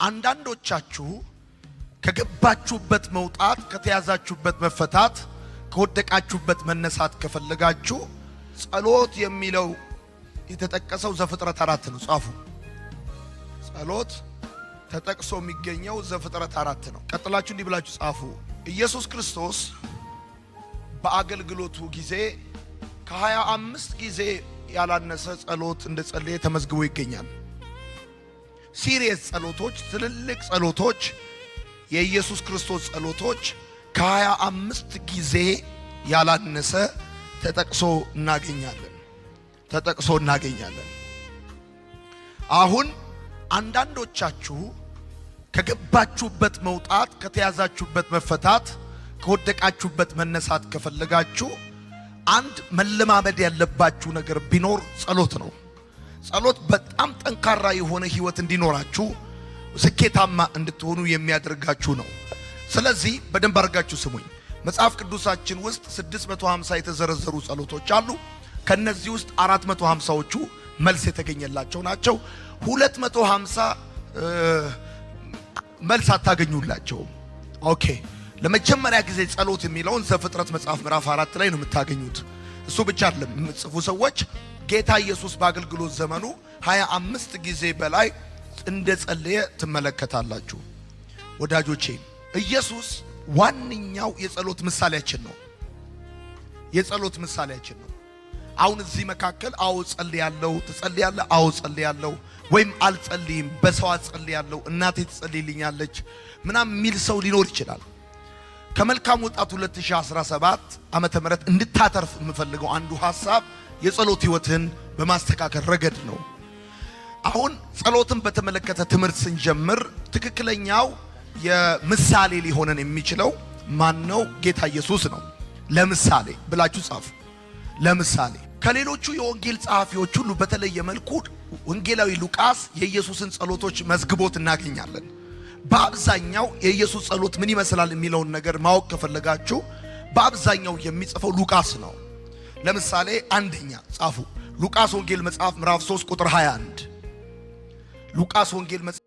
አንዳንዶቻችሁ ከገባችሁበት መውጣት፣ ከተያዛችሁበት መፈታት፣ ከወደቃችሁበት መነሳት ከፈለጋችሁ ጸሎት የሚለው የተጠቀሰው ዘፍጥረት 4 ነው። ጻፉ። ጸሎት ተጠቅሶ የሚገኘው ዘፍጥረት 4 ነው። ቀጥላችሁ እንዲህ ብላችሁ ጻፉ። ኢየሱስ ክርስቶስ በአገልግሎቱ ጊዜ ከ25 ጊዜ ያላነሰ ጸሎት እንደጸለየ ተመዝግቦ ይገኛል። Serious ጸሎቶች፣ ትልልቅ ጸሎቶች፣ የኢየሱስ ክርስቶስ ጸሎቶች ከ25 ጊዜ ያላነሰ ተጠቅሶ እናገኛለን ተጠቅሶ እናገኛለን። አሁን አንዳንዶቻችሁ ከገባችሁበት መውጣት፣ ከተያዛችሁበት መፈታት፣ ከወደቃችሁበት መነሳት ከፈለጋችሁ አንድ መለማመድ ያለባችሁ ነገር ቢኖር ጸሎት ነው። ጸሎት በጣም ጠንካራ የሆነ ህይወት እንዲኖራችሁ፣ ስኬታማ እንድትሆኑ የሚያደርጋችሁ ነው። ስለዚህ በደንብ አድርጋችሁ ስሙኝ። መጽሐፍ ቅዱሳችን ውስጥ 650 የተዘረዘሩ ጸሎቶች አሉ። ከነዚህ ውስጥ 450ዎቹ መልስ የተገኘላቸው ናቸው። 250 መልስ አታገኙላቸውም። Okay፣ ለመጀመሪያ ጊዜ ጸሎት የሚለውን ዘፍጥረት መጽሐፍ ምዕራፍ 4 ላይ ነው የምታገኙት። እሱ ብቻ አይደለም፣ የምትጽፉ ሰዎች ጌታ ኢየሱስ በአገልግሎት ዘመኑ 25 ጊዜ በላይ እንደ ጸለየ ትመለከታላችሁ። ወዳጆቼ፣ ኢየሱስ ዋነኛው የጸሎት ምሳሌያችን ነው። የጸሎት ምሳሌያችን ነው። አሁን እዚህ መካከል አዎ ጸልያለሁ፣ ትጸልያለህ፣ አዎ ጸልያለሁ፣ ወይም አልጸልይም፣ በሰው አጸልያለሁ፣ እናቴ ትጸልይልኛለች ምናምን የሚል ሰው ሊኖር ይችላል። ከመልካም ወጣት 2017 ዓመተ ምህረት እንድታተርፍ የምፈልገው አንዱ ሐሳብ የጸሎት ህይወትን በማስተካከል ረገድ ነው። አሁን ጸሎትን በተመለከተ ትምህርት ስንጀምር ትክክለኛው የምሳሌ ሊሆነን የሚችለው ማን ነው? ጌታ ኢየሱስ ነው። ለምሳሌ ብላችሁ ጻፉ። ለምሳሌ ከሌሎቹ የወንጌል ጸሐፊዎች ሁሉ በተለየ መልኩ ወንጌላዊ ሉቃስ የኢየሱስን ጸሎቶች መዝግቦት እናገኛለን። በአብዛኛው የኢየሱስ ጸሎት ምን ይመስላል የሚለውን ነገር ማወቅ ከፈለጋችሁ በአብዛኛው የሚጽፈው ሉቃስ ነው። ለምሳሌ አንደኛ ጻፉ። ሉቃስ ወንጌል መጽሐፍ ምዕራፍ 3 ቁጥር 21። ሉቃስ ወንጌል መጽሐፍ